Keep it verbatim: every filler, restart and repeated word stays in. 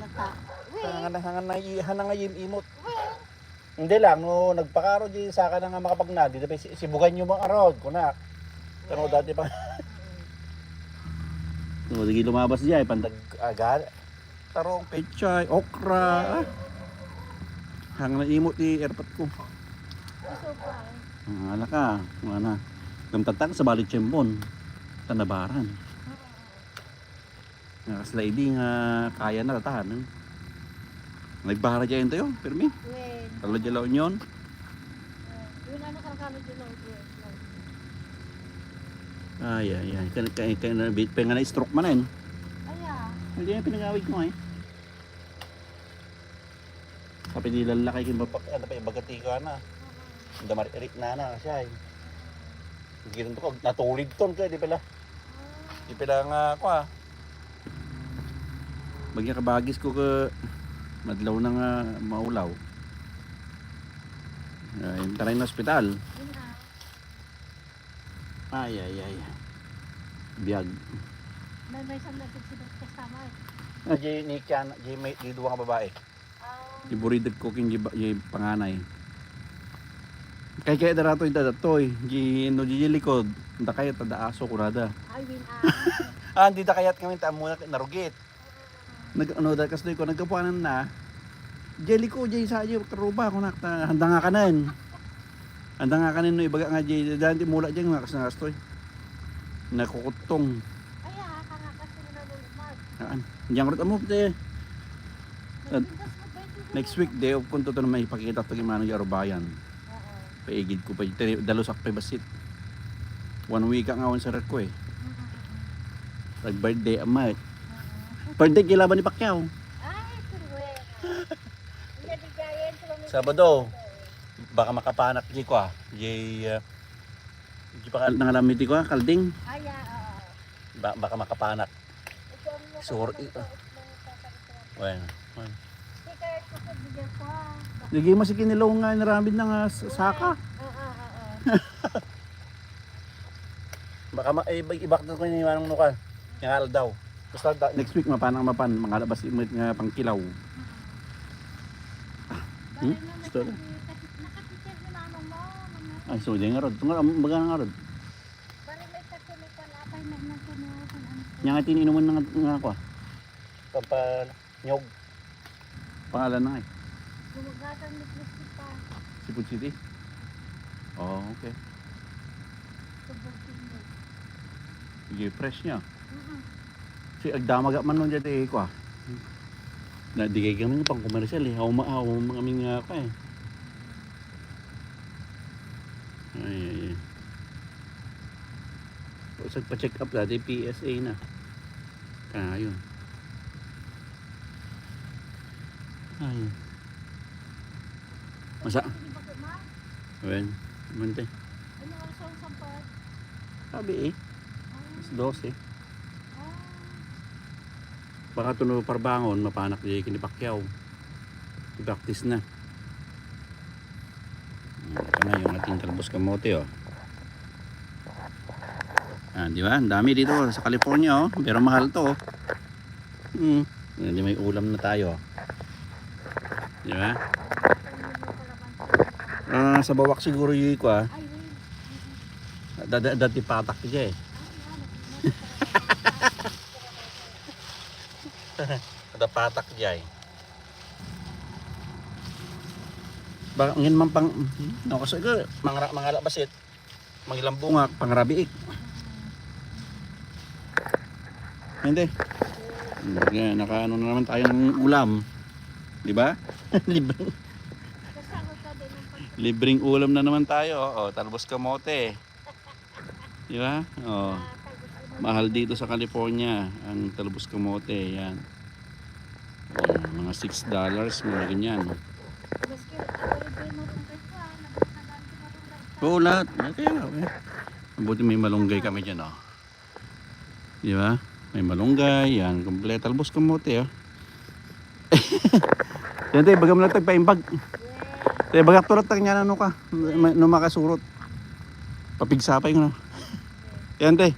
Ano ta? Wait. Hangan na, hangan na, i-, hanang nga yim-imot. Wait. Hindi lang, no, nagpakaro di sa akin nga makapagna, di na pa si-, sibugan yung mga arod, kunak. Pero Wait. Dati pa. Mm. No, sige lumabas di ay, pandag agal. Tarong, pechay, okra. Ah. Hangan na imot ti airpot ko. Gusto pa. Ang ala ka, mga na. Gamtatang sa balik tiyempon. Tanabaran. Nga kasla idi nga kaya na tatahanen. Nagbara dyan tayo, pirmi. Wen. Talo dyan La Union. Wen. Yun, ano, karkano dyan, Lord, Lord, Lord. Ay, ay, ay. Kaya, kaya, kaya na, bit pa nga na-stroke man, eh. Aya. Hindi yung pinangawid ko, eh. Sabi di lalakay, kin bapak, ano pa, ibagati ka na. Ang damar, irik na na, siya, eh. Giron to, natulid ton, kaya di pala. Di pala nga, kwa. Bagya kabagis ko ka, madlaw na nga maulaw. Ay, taray na ospital. Yun na. Ay, ay, ay. Biyag. May, may siyang nagsisidot kasama eh. Ah, di ni Kian, di may, di duwa nga babae. Ah. Di burideg ko kin di ba-, di panganay. Kay, kaya darato yung dadatoy. Di, no, di, di likod. Dakay, tada aso, kurada. Ay, win, ah. Ah, di dakayat kami, tamo na, narugit. Nag-, ano, da-, kastoy ko, nagkapuanan na. Jelly ko, jay sa, jay, karuba, kunak, ta, handa nga kanen. Handa nga kanen, no, ibaga nga, jay, daan ti mula, jay, nga, kas-, kastoy. Nakukuttong. Ay, ah, kanga, kasi na nalulubad. Aan. Diyan ko rin, amo, te. Nagpintas mo, twenty. Next week, day off ko, ito naman ipakita, ito, gimana, yung arubayan. Paigid ko pa, tini-, dalusak pay bassit. One week nga awan sa rek ko eh. Nag-birthday, amat. Birthday kay laban ni Pacquiao. Ay, pero wala. Sabado, baka makapanak di ko ah. Di, ah, di pa kal-, nangalam iti ko ah, kalding. Ay, ah, oo. Ba-, baka makapanak. Sur-, i-, ah. Bueno, bueno. Sige, mas ikinilaw nga inaramid na nga s-, saka. Oo, oo, oo. Baka ma-, eh, ibak na ko ni Manong Nuka. Nga aldaw. Basta da-, next week, mapanang mapan, mangalabas imit nga pangkilaw. Hmm? Gusto na? Ay, so, di nga rod. Tunga, baga nga rod. Nya nga tiniinuman na nga, nga ako ah. Pampanyog. Pangalan na nga eh. Gumagatan ni Christy pa. Cebu City? Oh, okay. Subog City. Sige, fresh niya. Mm-mm. Si agdamag man nun dyan eh, ko ah. Na, di kay kami pang commercial eh. Hauma, hauma kami nga ka eh. Ay, ay, ay. Usag pa-check up dati, P S A na. Kayo. Ay. Masa? Wen, mante. Ano oras ang sampat? Sabi eh. Alas dose. Ah. Baka tuno parbangon, mapanak di kini Pacquiao. I-practice na. Hmm, ito na yung ating talbos kamote, oh. Ah, di ba? Ang dami dito sa California, oh. Pero mahal to, oh. Hmm. Hindi, may ulam na tayo, oh. Di ba? Ah, sa bawak siguro yun ko, ah. Ay, wait. Da-, da-, dati patak dyan, eh. Ada patak dyan. Ba, ngin man pang, no, kasi ko, mangra-, mangala basit. Mangilang bunga, pangrabiik. Hindi. Yan, nakaano na naman tayo ng ulam. Di ba? Libreng, libreng ulam na naman tayo. Oh, talbos kamote. Di ba? Oh. Mahal dito sa California ang talbos kamote. Yan. Yan, mga six dollars, mga ganyan. Maski ako rin kayo marunggay ko, ah. Nabot na dami ko marunggay. Oo, lahat. Ah, kaya nga, eh. Mabuti may malunggay kami dyan, oh. Di ba? May malunggay, yan. Kompleto. Talbos kamote, oh. Yan, te, baga mo lang tagpaimbag. Te, baga turat tag niya, ano ka? May, no makasurot. Papigsapay ko na. Yan, te.